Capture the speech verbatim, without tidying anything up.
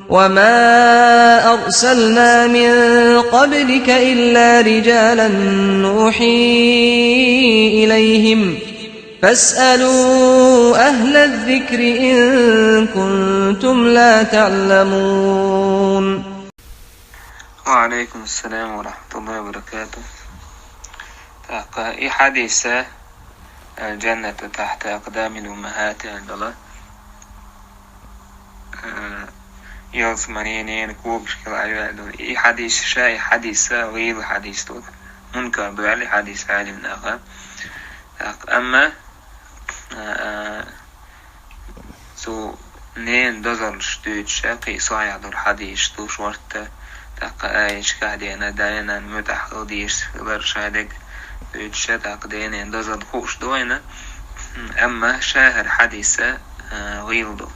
وما أرسلنا من قبلك إلا رجالا نوحي إليهم فاسألوا أهل الذكر إن كنتم لا تعلمون. وعليكم السلام ورحمة الله وبركاته. Так, и хадиса, الجنة تحت أقدام الأمهات, андала. Ялсмани ненан когашкара айваьлла. И хадис ша, и хадис гӀийла хадис ду. Мункар ду аьлла хадис Ӏалимнаха. Так, амма цу ненан дозаллаш дуьйцуш кхин сахьихь долу хьадисаш ду шортта. Так, аьшка дена, дайнан муьтӀахь хила дезаш хилар шадерг дуьйцуш, так, денан дозалла хууш ду вайна. Амма ша хӀара хьадис гӀийла ду.